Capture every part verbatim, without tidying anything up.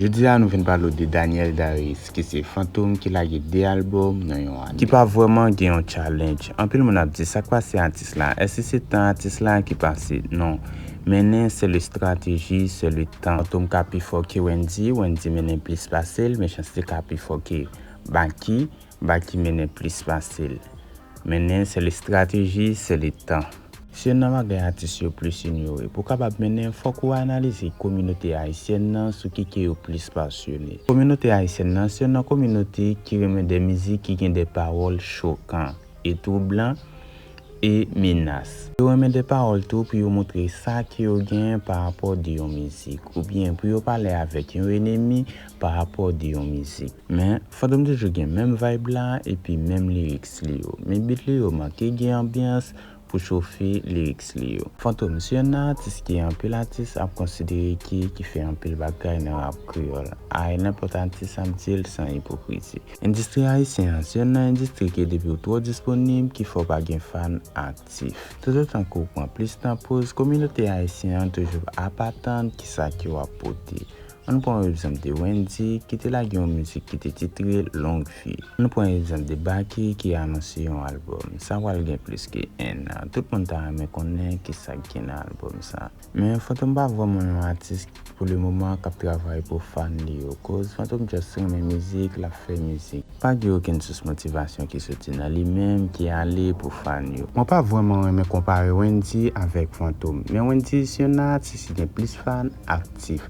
Jodi a nou vin pale w de Daniel Darius, ki se Fantom ki lage de albòm nan yon ane. Ki pa vrèman gen yon challenge. Anpil moun ap di, "Sa k pase atis la? Èske se tan atis la ki pase?" Non. Mennen, c'est le stratégie, c'est le temps. Fantom ka pi fò ke Wendy, Wendy mennen plis pase l, Mechanste ka pi fò ke Baky, Baky mennen plis pase l. Mennen, c'est le stratégie, c'est le temps. Se youn nan bagay atis yo plis inyore. Pou w kapab mennen, fòk ou analize kominote ayisyèn nan sou ki ke yo plis pasyone. Kominote ayisyèn nan se youn nan kominote ki renmen de mizik ki gen de pawòl chokan e twoublan e menas. Yo renmen de pawòl tou pou yo montre sa ke yo genyen pa rapò de yon mizik, oubyen pou yo pale avèk yon enemi pa rapò de yon mizik. Men, Fantom toujou gen menm vibe la epi menm lyrics li yo. Men beat li yo manke gen anbyans pou chofe lyrics li yo. Fantom se youn nan atis ke anpil atis ap konsidere ki, ki fè anpil bagay nan rap kreyòl. Ay, nenpòt atis ap di l san ipokrizi. Endistri ayisyen an se youn nan endistri ke depi w twò disponib ki fè w pa gen fan aktif. Toutotan ke w pran plis tan poze, kominote ayisyen an toujou ap atann kisa ke w ap pote. Ann pran yon egzanp de Wendy, ki te lage yon mizik ki te titre Longue Vie. Ann pran yon egzanp de Baky ki anonse yon albòm. Sa pral gen plis ke enn an. Tout moun ta renmen konnen kisa k gen nan albòm sa. Men Fantom pa vrèman yon atis pou le moman k ap travay pou fan li yo. Koz Fantom just renmen mizik, l ap fè mizik. Pa gen okenn sous motivasyon ki soti nan li menm, ki ale pou fan yo. Mwen pa vrèman renmen konpare Wendy avèk Fantom. Men Wendy se youn nan atis ki gen plis fan aktif.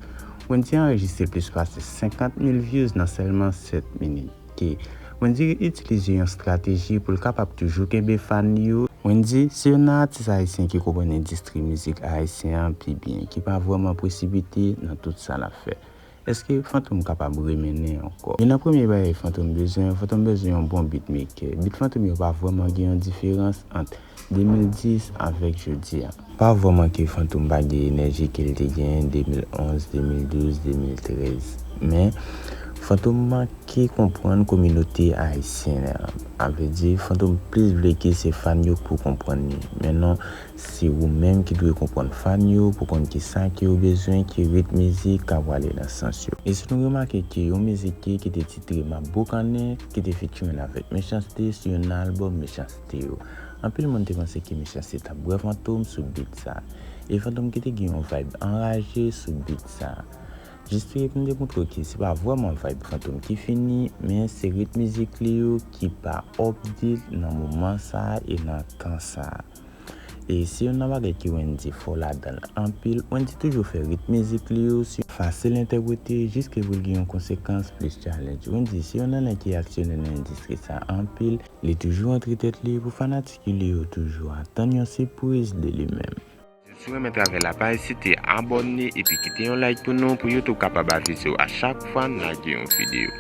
Wendy anrejistre plis pase senkant mil views nan sèlman sèt minit. Ke Wendy itilize yon estrateji pou l kapab toujou kenbe fan li yo. Wendy se youn nan atis ayisyen ki konprann endistri mizik ayisyen an pi byen, ki pa vrèman presipite nan tout sa l ap fè. Èske Fantom kapab remennen ankò? Youn nan premye bagay Fantom bezwen, Fantom bezwen yon bon beatmaker. Beat Fantom yo pa vrèman gen yon diferans ant de mil dis avèk jodi a. Pa vrèman ke Fantom pa gen enèji ke l te genyen de mil onz, de mil douz, de mil trèz. Men, Fantom manke konprann kominote ayisyen an. A vle di, Fantom plis vle ke se fan yo k pou konprann li. Men non, se ou menm ki dwe konprann fan yo pou konn kisa ke yo bezwen, ki rit mizik ka prale nan sans yo. E si nou remake ke yon mizik ki, ki te titre M ap Boukannen, ki te featuring avèk Mechanste, se youn nan albòm Mechanste yo. Anpil moun te panse ke Mechanste t ap bwè Fantom sou beat sa. E Fantom ki te gen yon vibe anraje sou beat sa. Jis pou m te montre w ke se pa vrèman vibe Fantom ki fini, men se rit mizik li yo ki pa update nan moman sa e nan tan sa. E se youn nan bagay ke Wendy fò ladan l anpil. Wendy toujou fè rit mizik li yo si fasil entèprete jiske pou l gen yon konsekans plis challenge. Wendy se youn nan nèg ki aksyonè nan endistri sa anpil. Li toujou antre tèt li pou fanatik li yo toujou atann yon sipriz de li menm. Si w renmen travay la, pa ezite abòne epi kite yon like pou nou pou YouTube kapab avize w a chak fwa n lage yon videyo.